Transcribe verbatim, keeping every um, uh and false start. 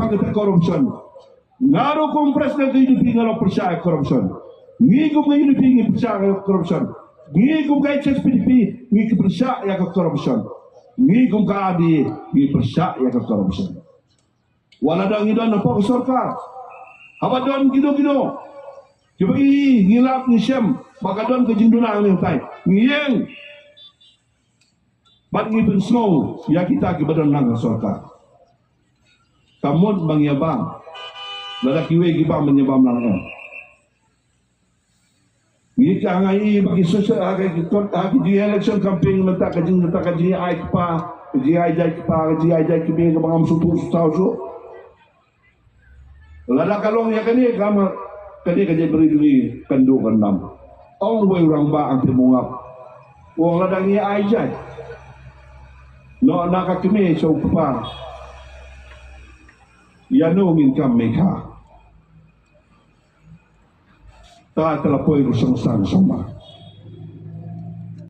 kata corruption. Nga ruh kum president ka U D P nga ruh pyrshah ïa corruption. Ngi kum ka U D P ngi pyrshah ïa corruption. Ngi kum ka H S P D P ngi pyrshah ïa ka corruption. Ngi kum ka R D A ngi pyrshah ïa ka corruption. Wat la dang ngi don hapoh ka sorkar, haba don kino kino kiba ïohi, ngi lap ngi shem ba ka don ka jingduna hangne hangtai, ngi ïeng bad ngi pynsngew ïa kita kiba don lang ha sorkar. Ka mut ba ngi ïa bam, lada kiwei ki bam, ngi ïa bam lang em. Ngi ka ngi ïohi ba ki social, ha ki, ha ki election campaign mynta ka jing, mynta ka jingai kpa, ka jingai jait kpa, ka jingai jait kmie kaba ngam sngewthuh shuh shuh. Lada ka long ïa kane, ka ma kane ka jaitbynriew jong ngi kan duh kan nam. Ong uwei u rangbah hangtei Mawngap, u ong lada ngi ai jait noh na ka kmie sha u kpa, ïano ngin kam meikha? Ta ka la poi ka song sang song ma.